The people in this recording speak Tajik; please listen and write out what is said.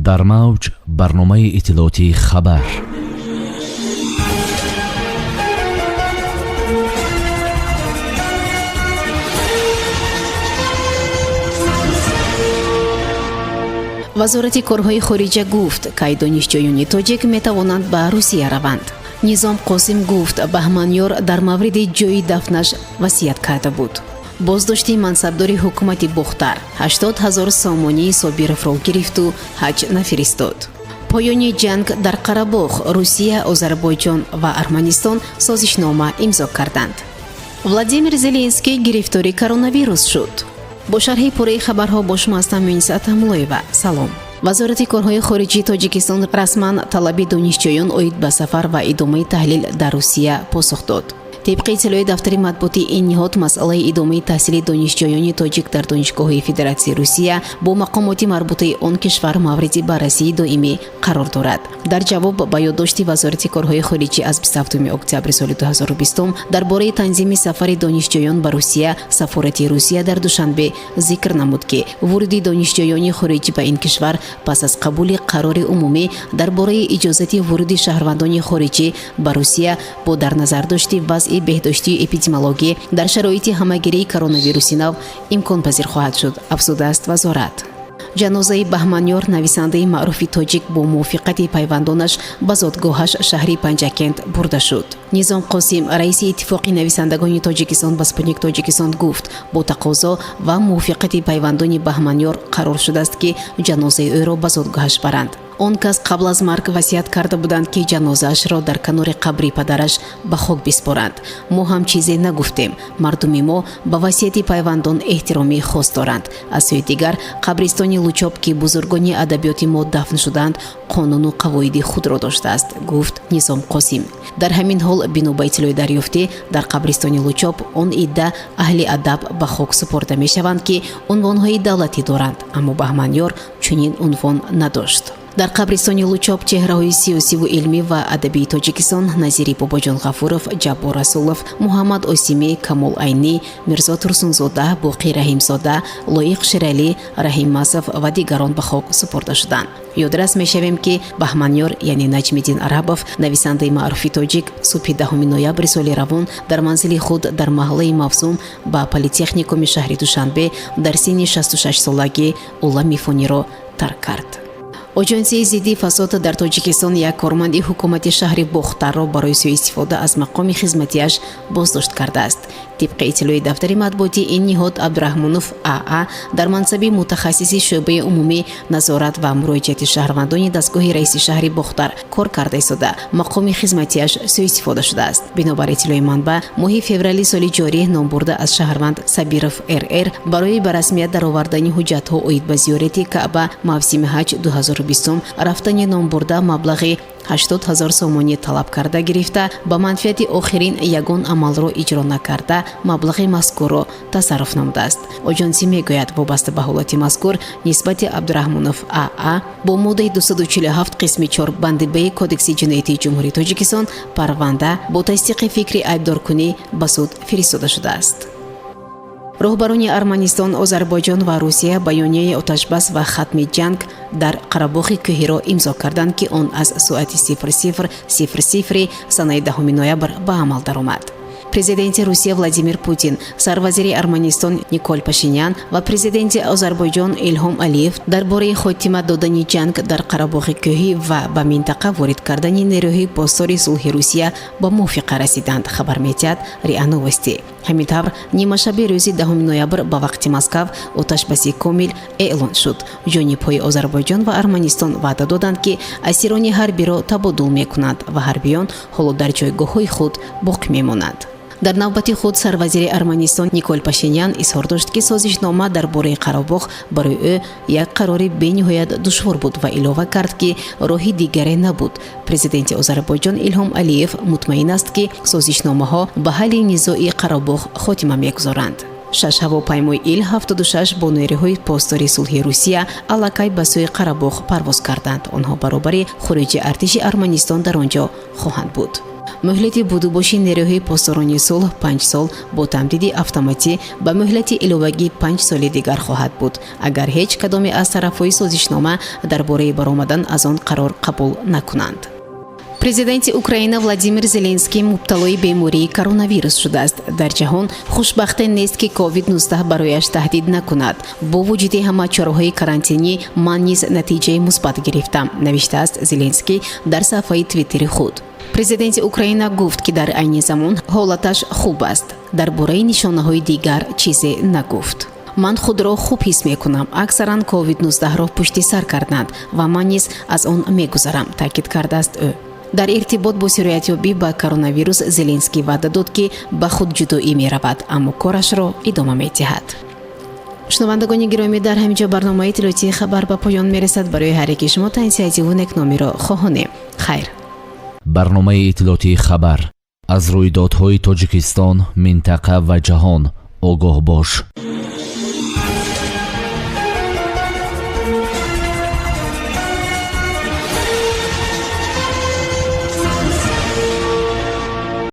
Дар мавҷ барномаи иттилоотии «Хабар». Вазорати корҳои хориҷа гуфт, кай донишҷӯёни тоҷик метавонанд ба Русия раванд. Низом Қосим гуфт, Баҳманёр дар мавриди ҷойи дафнаш васият карда буд. Боздошти мансабдори ҳукумати Бохтар: 80 000 сомонии Собировро гирифту ҳаҷ нафиристод. Поёни ҷанг дар Қарабоғ: Русия, Озарбойҷон ва Арманистон созишнома имзо карданд. Владимир Зеленский гирифтори коронавирус шуд. Бо шарҳи пурраи хабарҳо бо шумо ҳастам Муниса Атамуллоева. Салом. Вазорати корҳои хориҷии Тоҷикистон расман талаби донишҷӯён оид ба сафар ва идомаи таҳлил дар Русия посух дод. Тибқи иттилои дафтари матбуотии ин ниҳод, масъалаи идомаи таҳсили донишҷӯёни тоҷик дар донишгоҳҳои Федератсияи Русия бо мақомоти марбутаи он кишвар мавриди баррасии доимӣ қарор дорад. Дар ҷавоб ба ёддошти Вазорати корҳои хориҷӣ аз 27 октябри соли 2020 дар бораи танзими сафари донишҷӯён ба Русия, сафорати Русия дар Душанбе зикр намуд, ки вуруди донишҷӯёни хориҷӣ ба ин кишвар пас аз қабули қарори умумӣ дар бораи иҷозати вуруди шаҳрвандони хориҷӣ ба Русия бо дар назар дошти вазъи беҳдоштию эпидемиологӣ дар шароити ҳамагирии коронавируси нав имконпазир хоҳад шуд, афзудааст вазорат. Ҷанозаи Баҳманёр, нависандаи маъруфи тоҷик, бо мувофиқати пайвандонаш ба зодгоҳаш, шаҳри Панҷакент, бурда шуд. Низом Қосим, раиси Иттифоқи нависандагони Тоҷикистон, ба «Спутник Тоҷикистон» гуфт, бо тақозо ва мувофиқати пайвандони Баҳманёр қарор шудааст, ки ҷанозаи ӯро ба зодгоҳаш баранд. Он кас қабл аз марг васият карда буданд, ки ҷанозаашро дар канори қабри падараш ба хок биспоранд. Мо ҳам чизе нагуфтем. Мардуми мо ба васияти пайвандон эҳтироми хос доранд. Аз сӯи дигар, қабристони Лучоб, ки бузургони адабиёти мо дафн шудаанд, қонуну қавоиди худро доштааст, гуфт Низом Қосим. Дар ҳамин ҳол, бино ба иттилои дарёфтӣ, дар қабристони Лучоб он идда аҳли адаб ба хок супорда мешаванд, ки унвонҳои давлатӣ доранд, аммо Баҳманёр чунин унвон надошт. Дар қабристони Лучоб чеҳраҳои сиёсиву илмӣ ва адабии Тоҷикистон назири Бобоҷон Ғафуров, Ҷаббор Расулов, Муҳаммад Осимӣ, Камол Айнӣ, Мирзо Турсунзода, Боқӣ Раҳимзода, Лоиқ Шералӣ, Раҳим Масов ва дигарон ба хок супорда шуданд. Ёдрас мешавем, ки Баҳманёр, яъне Наҷмиддин Арабов, нависандаи маъруфи тоҷик, субҳи 10 ноябри соли равон дар манзили худ дар маҳаллаи Мавсум ба политехникуми шаҳри Душанбе дар синни 66 солагӣ олами фониро тарк кард. Оҷонсии зидди фасод дар Тоҷикистон як корманди ҳукумати шаҳри Бохтарро барои сӯистифода аз мақоми хизматиаш боздошт кардааст. Тибқи иттилои дафтари матбуотии ин ниҳод, Абдураҳмонов Аа дар мансаби мутахассиси шӯъбаи умумӣ назорат ва муроҷиати шаҳрвандони дастгоҳи раиси шаҳри Бохтар кор карда истода, мақоми хизматиаш сӯистифода шудааст. Бинобар иттилои манбаъ, моҳи феврали соли ҷорӣ номбурда аз шаҳрванд Сабиров РР барои ба расмият даровардани ҳуҷҷатҳо оид ба зиёрати Каъба мавсими ҳаҷ 2020 рафтани номбурда маблағи 80 000 сомонӣ талаб карда гирифта, ба манфиати охирин ягон амалро иҷро накарда, маблағи мазкурро тасарруф намудааст. Оҷонсӣ мегӯяд, вобаста ба ҳолати мазкур нисбати Абдураҳмонов Аа бо моддаи 247 қисми 4 банди Б Кодекси ҷиноятии Ҷумҳурии Тоҷикистон парванда бо тасдиқи фикри айбдоркунӣ ба суд фиристода шудааст. Роҳбарони Арманистон, Озарбойҷон ва Русия баёнияи оташбас ва хатми ҷанг дар Қарабоғи кӯҳиро имзо карданд, ки он аз соати 00:00 санаи 10 ноябр ба амал даромад. Президенти Русия Владимир Путин, сарвазири Арманистон Никол Пашинян ва президенти Озарбойҷон Илҳом Алиев дар бораи хотима додани ҷанг дар Қарабоғи кӯҳӣ ва ба минтақа ворид кардани нерӯҳои посдори сулҳи Русия ба мувофиқа расиданд, хабар медиҳад РИА Новости. Ҳамин тавр, нимашаби рӯзи 10 ноябр ба вақти Москав оташбаси комил эълон шуд. Ҷонибҳои Озарбойҷон ва Арманистон ваъда доданд, ки асирони ҳарбиро табодул мекунанд ва ҳарбиён ҳоло дар ҷойгоҳҳои худ боқӣ мемонанд. Дар навбати худ сарвазири Арманистон Никол Пашинян изҳор дошт, ки созишнома дар бораи Қарабоғ барои ӯ як қарори бениҳоят душвор буд ва илова кард, ки роҳи дигаре набуд. Президенти Озарбойҷон Илҳом Алиев мутмаин аст, ки созишномаҳо ба ҳалли низои Қарабоғ хотима мегузоранд. Шаш ҳавопаймои Ил-76 бо нерӯҳои посдори сулҳи Русия аллакай ба сӯи Қарабоғ парвоз карданд. Онҳо баробари хуруҷи артиши Арманистон дар он ҷо хоҳанд буд. Муҳлати будубоши нерӯҳои посдорони сулҳ 5 сол бо тамдиди автоматӣ ба муҳлати иловагӣ 5 соли дигар хоҳад буд, агар ҳеҷ кадоме аз тарафҳои созишнома дар бораи баромадан аз он қарор қабул накунанд. Президенти Украина Владимир Зеленский мубталои бемории коронавирус шудааст. Дар ҷаҳон хушбахте нест, ки COVID-19 барояш таҳдид накунад. Бо вуҷуди ҳама чораҳои карантинӣ ман низ натиҷаи мусбат гирифтам, навиштааст Зеленский дар саҳифаи Твиттери худ. Президенти Украина гуфт, ки дар айни замон ҳолаташ хуб аст. Дар бораи нишонаҳои дигар чизе нагуфт. Ман худро хуб ҳис мекунам. Аксаран COVID-19-ро пушти сар карданд ва ман низ аз он мегузарам, таъкид кардааст ӯ. Дар иртибот бо сироятёбӣ ба коронавирус Зеленский ваъда дод, ки ба худҷудоӣ меравад, аммо корашро идома медиҳад. Шунавандагони гиромӣ, дар ҳамин ҷо барномаи иттилоотии «Хабар» ба поён мерасад. Барои ҳар яки шумо тансиҳативу некномиро хоҳонем. Хайр. Барномаи иттилоотии «Хабар». Аз рӯйдодҳои Тоҷикистон, минтақа ва ҷаҳон огоҳ бош.